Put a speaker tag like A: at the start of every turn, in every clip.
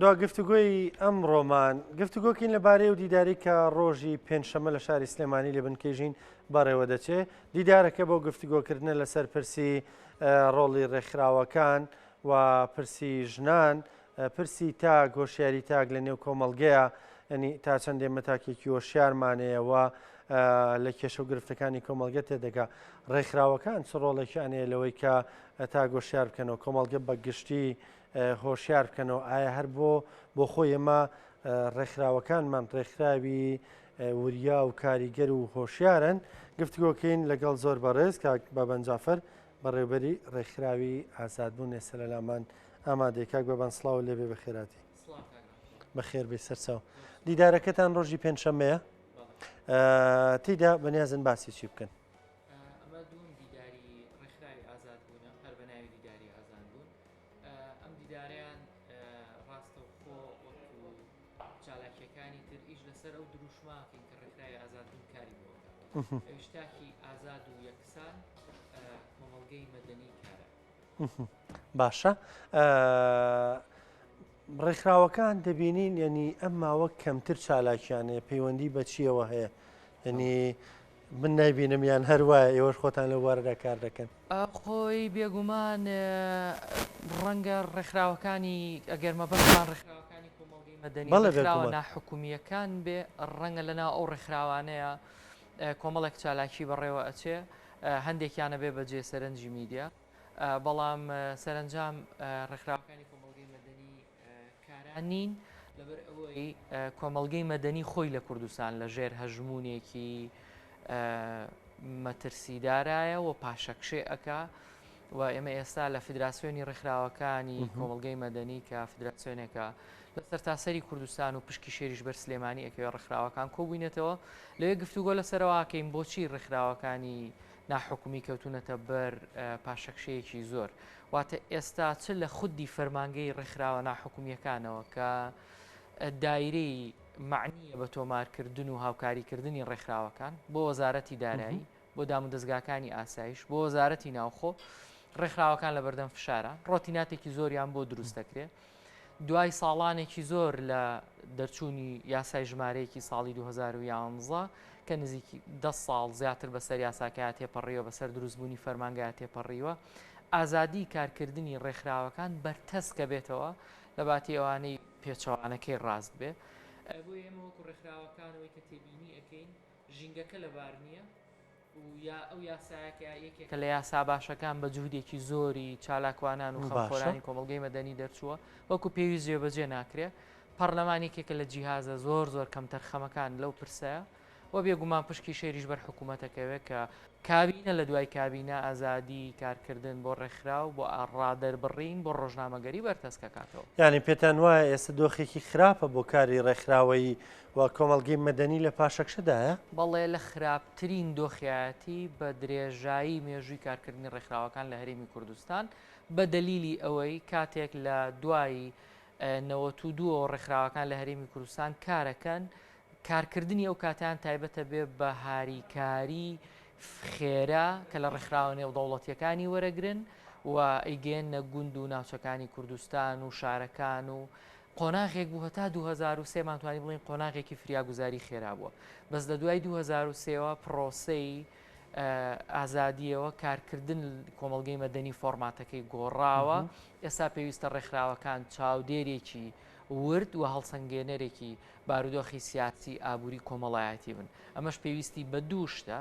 A: دوا گفتوگۆی ئەمڕۆمان گفتوگۆکەین لەبارەی و دیداری کە ڕۆژی پێنجشەممە لە شاری سلێمانی لە بنکەی ژین بەڕێوە دەچێ. دیدارەکە بۆ گفتوگۆکردنە لەسەر پرسی ڕۆڵی ڕێکخراوەکان و پرسی ژنان، پرسی تاک، هۆشیاری تاک لە نێو کۆمەڵگەیە، یەنی تا چەند ئێمە تاکێکی هۆشیارمانەیە و لە کێشە و گرفتەکانی کۆمەڵگە تێدەگا. ڕێکخراوەکان چ ڕۆڵێکیان هەیە لەوەی کە تاک هۆشیار بکەنەوە، کۆمەڵگە بە گشتی هۆشیار بکەنەوە، ئایا هەر بۆ بۆ خۆی ئێمە ڕێکخراوەکانمان ڕێکخراوی وریا و کاریگەر و هۆشیارن؟ گفتگۆکەین لەگەڵ زۆر بەڕێز کاک بابان جافەر بەڕێوبەری ڕێکخراوی ئازادبوون ئێستا لە لامان ئامادەی. کاک بابان سڵاو لێبێ بەخێراتی. بەخێر بێ سەرچاو. دیدارەکەتان ڕۆژی پێنجشەممەیە تێیدا بەنیازن باسی چی بکەن؟
B: ئەمە دووەم دیداری ڕێکخراوی ئازادبوونە هەر بە ناوی دیداری ئازادبوون. ئەم دیدارەیان ڕاستەوخۆ وەکو چالاکیەکانی تر ئیش لەسەر ئەو دروشماکەین کە ڕێکخراوی ئازادبوون کاری بۆ ئەویش تاکی ئازاد و یەکسان کۆمەڵگەی مەدەنی کارە.
A: باشە ڕێکخراوەکان دەبینین یعنی ئەم ماوە کەمتر چالاکیانەیە پەیوەندی بە چیەوە هەیە یعنی من نایبینم یان هەر وایە ئێوەش خۆتان لەو بوارەدا کار دەکەن؟
B: خۆی بێگومان ڕەنگە ڕێکخراوەکانی ئەگەر مەبەستمان ڕێکخراوەکانی کۆمەڵگەی مەدەنی
A: بەڵێ
B: ڕێکخراوە
A: بێگومان.
B: ناحکومییەکان بێ ڕەنگە لەناو ئەو ڕێکخراوانەیە کۆمەڵێک چالاکی بەڕێوە ئەچێ هەندێکیان ئەبێ بە جێ سەرنجی میدیا بەڵام سەرەنجام ڕێکخراوەکانی کۆمەڵگەی مەدەنی کارا نین، لەبەر ئەوەی کۆمەڵگەی مەدەنی خۆی لە کوردستان لە ژێر هەژموونێکی مەترسیدارایە و پاشەکشێ ئەکا و ئێمە ئێستا لە فیدراسیۆنی ڕێکخراوەکانی کۆمەڵگەی مەدەنی کە فیدراسیۆنێکە لە سەرتاسەری کوردستان و پشکی شێریش بەر سلێمانی ئەکەوێ ڕێکخراوەکان کۆبووینەتەوە لەوێ گفتوگۆ لەسەرەوە ئەکەین بۆچی ڕێکخراوەکانی ناحکومی کەوتوونەتە بەر پاشەکشەیەکی زۆر. واتە ئێستا چ لە خودی فەرمانگەی ڕێکخراوە ناحکومییەکانەوە کە دایرەی مەعنییە بە تۆمارکردن و هاوکاریکردنی ڕێکخراوەکان، بۆ وەزارەتی دارایی، بۆ دامودەزگاکانی ئاسایش، بۆ وەزارەتی ناوخۆ، ڕێکخراوەکان لەبەردەم فشاران، ڕۆتیناتێکی زۆریان بۆ دروست دەکرێ. دوای ساڵانێکی زۆر لە دەرچوونی یاسای ژمارەیەکی ساڵی 2011 کە نزیکی دە ساڵ زیاتر بەسەر یاساکەیا تێپەڕیوە بەسەر دروستبوونی فەرمانگەیا تێپەڕیوە ئازادی کارکردنی ڕێکخراوەکان بەرتەسکە بێتەوە لە باتی ئەوانەی پێچەوانەکەی ڕاست بێ. بۆیە ئێمە وەکو ڕێکخراوەکانەوەی کە تێبینی ئەکەین ژینگەکە لەبار نییە و یا ئەو یاسایە کە یەکێکە لە یاسا باشەکان بە جوهدێکی زۆری چالاکوانان و خەمخۆرانی کۆمەڵگەی مەدەنی دەرچووە وەکو پێویست جێبەجێ ناکرێ. پەڕلەمان یەکێکە لە جیهازە زۆر زۆر کەمتەرخەمەکان لەو پرسەیە و بێگومان پشکی شێریش بەر حکوومەتەکەوێ کە کابینە لە دوای کابینە ئازادی کارکردن بۆ ڕێکخراو بۆ ڕادەربڕین بۆ ڕۆژنامەگەری بەرتەسکەکاتەوە.
A: یانی پێتان وایە ئێستا دۆخێکی خراپە بۆ کاری ڕێکخراوەیی و کۆمەڵگەی مەدەنی لە پاشەکشەدایە؟
B: بەڵێ لە خراپترین دۆخیایەتی بە درێژایی مێژووی کارکردنی ڕێکخراوەکان لە هەرێمی کوردستان بە دەلیلی ئەوەی کاتێک لە دوای 92 ەوە ڕێکخراوەکان لە هەرێمی کوردستان کارەکەن کارکردنی ئەو کاتیان تایبەتە بێ بە هاریکاری خێرا کە لە ڕێکخراوە نێودەوڵەتیەکانی وەرەگرن و ئەیگەیەننە گوند و ناوچەکانی کوردستان و شارەکان و قۆناغێک بوو هەتا 2003 مان توانی بڵێین قۆناغێکی فریاگوزاری خێرا بووە بەس لە دوای 2003ەوە پرۆسەی ئازادیەوە کارکردن کۆمەڵگەی مەدەنی فۆرماتەکەی گۆڕاوە ئێستا پێویستە ڕێکخراوەکان چاودێرێکی ورد و هەڵسەنگێنەرێکی بارودۆخی سیاسی ئابووری کۆمەڵایەتی بن ئەمەش پێویستی بە دوو شتە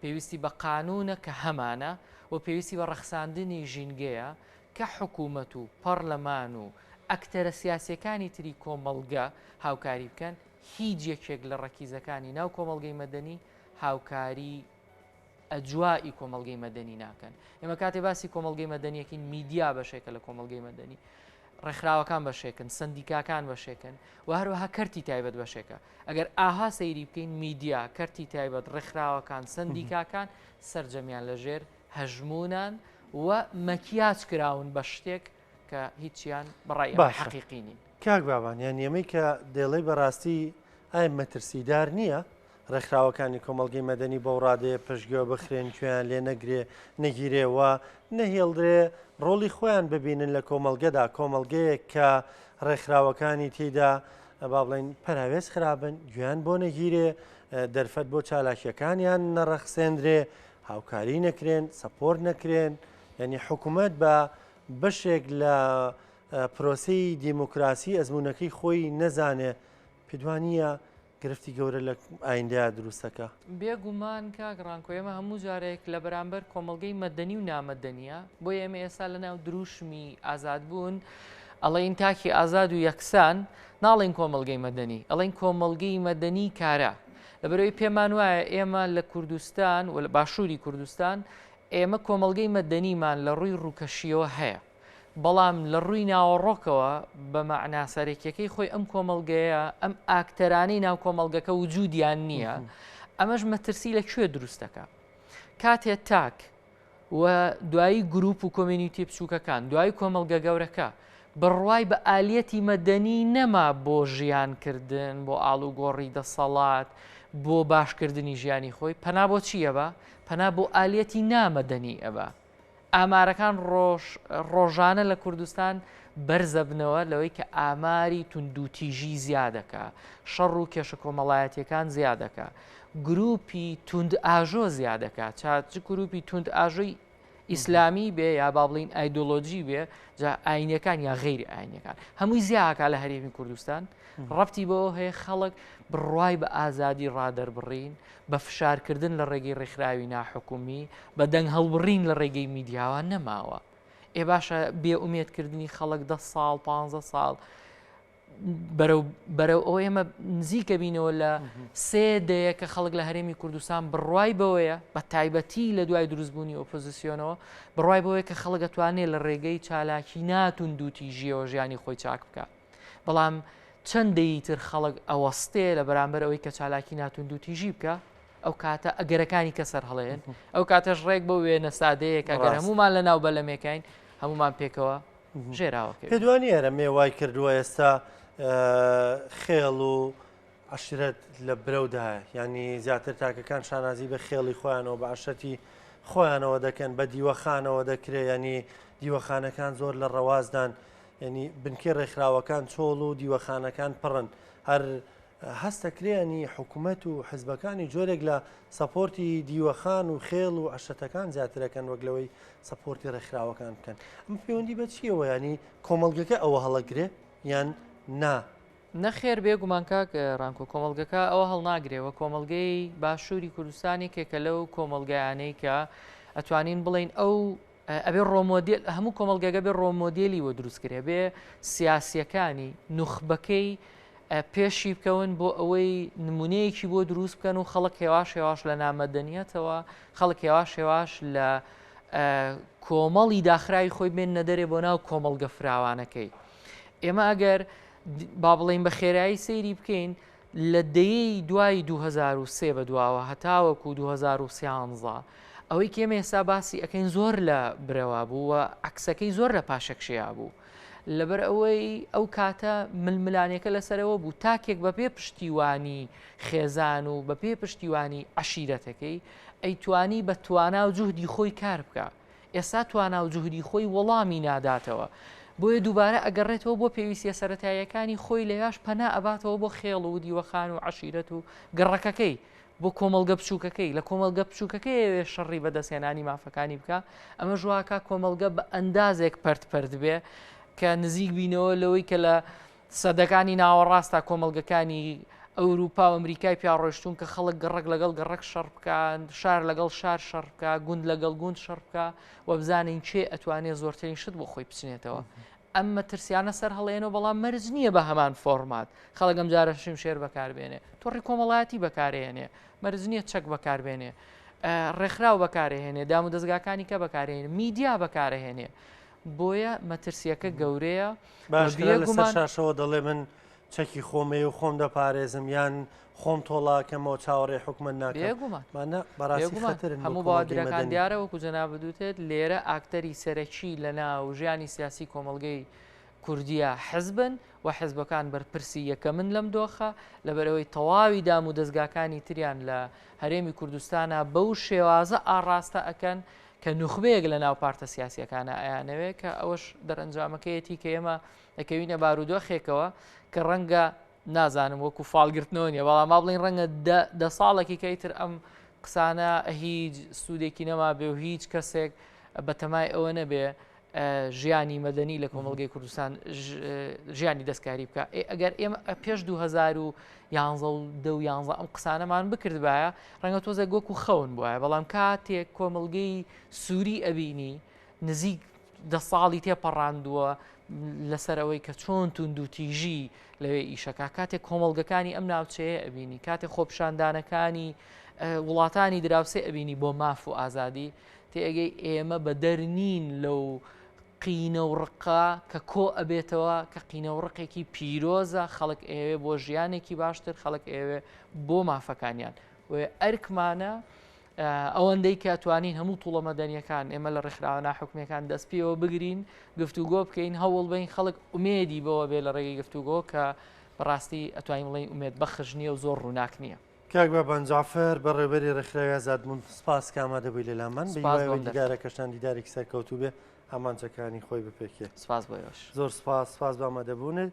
B: پێویستی بە قانونە کە هەمانە و پێویستی بە ڕەخساندنی ژینگەیە کە حکوومەت و پەڕلەمان و ئەکتەرە سیاسیەکانی تری کۆمەڵگە هاوکاری بکەن، هیچ یەکێک لە ڕەکیزەکانی ناو کۆمەڵگەی مەدەنی هاوکاری ئەجوائی کۆمەڵگەی مەدەنی ناکەن. ئێمە کاتێ باسی کۆمەڵگەی مەدەنیەکەین میدیا بەشێکە لە کۆمەڵگەی مەدەنی، ڕێکخراوەکان بەشێکن، سەندیکاکان بەشێکن و هەروەها کەرتی تایبەت بەشێکە. ئەگەر ئاها سەیری بکەین میدیا، کەرتی تایبەت، ڕێکخراوەکان، سەندیکاکان سەرجەمیان لەژێر هەژموونان و مەکیاج کراون بە شتێک کە هیچیان بە ڕای ئێمە
A: باشە
B: حەقیقی نین.
A: کاک بابان یانی ئەمەی کە دەیڵێی بەڕاستی ئایا مەترسیدار نییە ڕێکخراوەکانی کۆمەڵگەی مەدەنی بەو ڕادەیە پشتگوێ بخرێن گوێیان لێ نەگرێ نەگیرێ و نەهێڵدرێ ڕۆڵی خۆیان ببینن لە کۆمەڵگەدا کۆمەڵگەیەک کە ڕێکخراوەکانی تێیدا با بڵێین پەراوێز خرابن، گوێیان بۆ نەگیرێ، دەرفەت بۆ چالاکییەکانیان نەڕەخسێندرێ، هاوکاری نەکرێن، support نەکرێن، یعنی حکوومەت بە بەشێک لە پرۆسەی دیموکراسی ئەزموونەکەی خۆی نەزانێ، پێدوانییە گرفتی گەورە لە ئایندەیا دروست دەکا.
B: بێ گومان کاک ڕانکۆ ئێمە هەموو جارێک لە بەرامبەر کۆمەڵگەی مەدەنی و نامەدەنیە، بۆیە ئێمە ئێستا لە ناو دروشمی ئازادبوون ئەڵێین تاکی ئازاد و یەکسان، ناڵێین کۆمەڵگەی مەدەنی، ئەڵێین کۆمەڵگەی مەدەنی کارا. لەبەرئەوەی پێمان وایە ئێمە لە کوردستان و لە باشووری کوردستان ئێمە کۆمەڵگەی مەدەنیمان لە ڕووی ڕووکەشیەوە هەیە. بەڵام لە ڕووی ناوەڕۆکەوە بە مەعنا سەرەکیەکەی خۆی ئەم کۆمەڵگەیە ئەم ئاکتەرانەی ناو کۆمەڵگەکە وجودیان نییە ئەمەش مەترسی لە کوێ دروست دەکا کاتێ تاک و دوایی گروپ و community بچووکەکان دوای کۆمەڵگە گەورەکە بڕوای بە ئالیەتی مەدەنی نەما بۆ ژیانکردن بۆ ئاڵوگۆڕی دەسەڵات بۆ باشکردنی ژیانی خۆی پەنا بۆ چییە بە پەنا بۆ ئالیەتی نامەدەنی ئەبا ئامارەکان ڕۆژ ڕۆژانە لە کوردستان بەرزەبنەوە لەوەی کە ئاماری توندوتیژی زیادەکا، شەڕ و کێشە کۆمەڵایەتیەکان زیادەکا، گروپی توندئاژۆ زیادەکا، چا چ گروپی توندئاژۆی ئیسلامی بێ یا با بڵین ئایدۆلۆجی بێ جا ئاینەکان یا غەیری ئاینەکان هەمووی زیاکا لە هەرێمی کوردستان ڕەبتی بەوە هەیە خەڵک بڕوای بە ئازادی ڕادەربڕین بە فشارکردن لە ڕێگەی ڕێکخراوی ناحکومی، بە دەنگ هەڵبڕین لە ڕێگەی میدیاوە نەماوە. ئێ باشە بێ ئومێدکردنی خەڵک دە ساڵ، پانزە ساڵ بەرەو بەرەو ئەوە ئێمە نزیکە بینەوە لە سێ دەیە کە خەڵک لە هەرێمی کوردستان بڕوای بەوەیە بە تایبەتی لە دوای دروستبوونی ئۆپۆزیسیۆنەوە بڕوای بەوەیە کە خەڵک ئەتوانێت لە ڕێگەی چالاکی ناتوندوتیژیەوە ژیانی خۆی چاک بکات. بەڵام چەند دەیی تر خەڵک ئەوەستێ لە بەرامبەر ئەوەی کە چالاکی ناتوندوتیژی بکە ئەو کاتە ئەگەرەکانی کە سەر هەڵێن ئەو کاتەش ڕێک بۆ وێنە سادەیە کە گەر هەمومان لە ناو بەلەمێکین هەمومان پێکەوە ژێراوەکە
A: پێدوانی ئێرە مێ وای کردووە ئێستا خێڵ و عەشرەت لە برەودایە یانی زیاتر تاکەکان شانازی بە خێڵی خۆیانەوە بە عەشرەتی خۆیانەوە دەکەن بە دیوەخانەوە دەکرێ ینی دیوەخانەکان زۆر لە ڕەوازدان ینی بنکەی ڕێکخراوەکان چۆڵ و دیوەخانەکان پڕن هەر هەستەکرێ ینی حکوومەت و حزبەکانی جۆرێک لە support ی دیوەخان و خێڵ و عەشرەتەکان زیاترەکەن وەک لەوەی support ی ڕێکخراوەکان بکەن ئەم پەیوەندی بە چیەوە ینی کۆمەڵگەکە ئەوە هەڵەگرێ یان نا؟
B: نەخێر بێ گومان کاک ڕانکۆ کۆمەڵگەکە ئەوە هەڵناگرێ وە کۆمەڵگەی باشووری کوردستان یەکێکە لەو کۆمەڵگایانەی کە ئەتوانین بڵێین ئەو ئەبێ ڕۆمۆدێل هەموو کۆمەڵگەگە بێ ڕۆمۆدێلی وە دروست کرێ بێ سیاسیەکانی نوخبەکەی پێشی بکەون بۆ ئەوەی نمونەیەکی بۆ دروست بکەن و خەڵک هێواش هێواش لە نامەدەنیەتەوە خەڵک هێواش هێواش لە کۆمەڵی داخراوی خۆی بێن نەدەرێ بۆ ناو کۆمەڵگە فراوانەکەی ئێمە ئەگەر با بڵێین بە خێرایی سەیری بکەین لە دەیەی دوای 2003 بە دواوە هەتاوەکو 2013 ئەوەی کە ئێمە ئێستا باسی ئەەکەین زۆر لە برەوا بوو و عکسەکەی زۆر لە پاشەکشەیا بوو لەبەر ئەوەی ئەو کاتە ململانێکە لەسەرەوە بوو تاکێک بە پێ پشتیوانی خێزان و بە پێ پشتیوانی عشیرەتەکەی ئەیتوانی بە توانا و جوهدی خۆی کار بکە ئێستا توانا و جوهدی خۆی وەڵامی ناداتەوە، بۆیە دووبارە ئەگەڕێتەوە بۆ پێویستیە سەرەتاییەکانی خۆی لەویاش پەنا ئەباتەوە بۆ خێڵ و دیوەخان و عەشیرەت و گەڕەکەکەی، بۆ کۆمەڵگە بچووکەکەی، لە کۆمەڵگە بچووکەکەی ئەیەوێ شەڕی بەدەستهێنانی مافەکانی بکا، ئەمەش واکا کۆمەڵگە بە ئەندازێک پەرت پەرت بێ کە نزیک بینەوە لەوەی کە لە سەدەکانی ناوەڕاستا کۆمەڵگەکانی ئەوروپا و ئەمریکای پیا ڕۆیشتوون کە خەڵک گەڕەک لەگەڵ گەڕەک شەڕ بکا، شار لەگەڵ شار شەڕ بکا، گوند لەگەڵ گوند شەڕ بکا و بزانین کێ ئەتوانێ زۆرترین شت بۆ خۆی بچنێتەوە. ئەم مەترسیانە سەر هەڵێنەوە بەڵام مەرج نییە بە هەمان فۆرمات خەڵک ئەم جارە شمشێر بەکاربێنێ، تۆڕی کۆمەڵایەتی بەکارێنێ، مەرج نییە چەک بەکاربێنێ، ڕێکخراو بەکارهێنێ، دامودەزگاکانی کە بەکارهێنێ، میدیا بەکارهێنێ. بۆیە مەترسیەکە گەورەیە
A: باشترە لەسەر شاشەوە دەڵێ من چەکی خۆمەیە و خۆم دەپارێزم یان خۆم تۆڵاکەمەوە چاوەڕێ حکومت ناکەم بەڕاستی خەترن
B: هەموو بەوادرەکان دیارە وەکو جەنابت وتت لێرە ئاکتەری سەرەکی لە ناو ژیانی سیاسی کۆمەڵگەی کوردیە حزبن و حزبەکان بەرپرسی یەکەمن لەم دۆخە لەبەرئەوەی تەواوی دام و دەزگاکانی تریان لە هەرێمی کوردستانا بەو شێوازە ئاڕاستە ئەکەن. کە نوخبەیەک لە ناو پارتە سیاسیەکانە ئەیانەوێ کە ئەوەش دەرەنجامەکەیەتی کە ئێمە دەکەوینە بارودۆخێکەوە کە ڕەنگە نازانم وەکو فاڵگرتنەوە نیە بەڵام با بڵین ڕەنگە دە ساڵێکی کەی تر ئەم قسانە هیچ سوودێکی نەما بێ و هیچ کەسێک بەتەمای ئەوە نەبێ ژیانی مەدەنی لە کۆمەڵگەی کوردستان ژیانی دەستکاری بکە ئەگەر ئێمە پێش 2011 و دە و یانزە ئەم قسانەمان بکردبایە ڕەنگە تۆزێک وەکو خەون بواە بەڵام کاتێک کۆمەڵگەی سووری ئەبینی نزیک دە ساڵی تێپەڕاندووە لەسەر ئەوەی کە چۆن توندوتیژی لەوێ ئیشەکە کاتێک کۆمەڵگەکانی ئەم ناوچەیە ئەبینی کاتێک خۆپشاندانەکانی وڵاتانی دراوسێ ئەبینی بۆ ماف و ئازادی تێئەگەی ئێمە بەدەر نین لەو قینە و ڕقە کە کۆ ئەبێتەوە کە قینە و ڕقێکی پیرۆزە خەڵک ئەیەوێ بۆ ژیانێکی باشتر خەڵک ئەیەوێ بۆ مافەکانیان بۆیە ئەرکمانە ئەوەندەی کە توانین هەموو توڵە مەدەنیەکان ئێمە لە ڕێکخراوە ناحکومیەکان دەست پێوە بگرین گفتوگۆ بکەین هەوڵ بین خەڵک ئومێدی بەوە بێ لە ڕێگەی گفتوگۆ کە بەڕاستی ئەتوانین بڵێین ئومێد بەخش نییە و زۆر ڕووناک نییە.
A: کاک بابان جەعفەر بەڕێوبەری ڕێکخراوی ئازادبوون سپاس کە ئامادە بووی لەلامان
B: سپاس
A: بە
B: بۆ
A: هیوای
B: ئەم دەرفەتە.
A: دیدارەکەشتان دیدارێکی سەرکەوتوو بێ ئامانجەکانی خۆی بپێکێ.
B: سپاس بۆ ئێوەش.
A: زۆر سپاس سپاس بۆ ئامادەبوونت.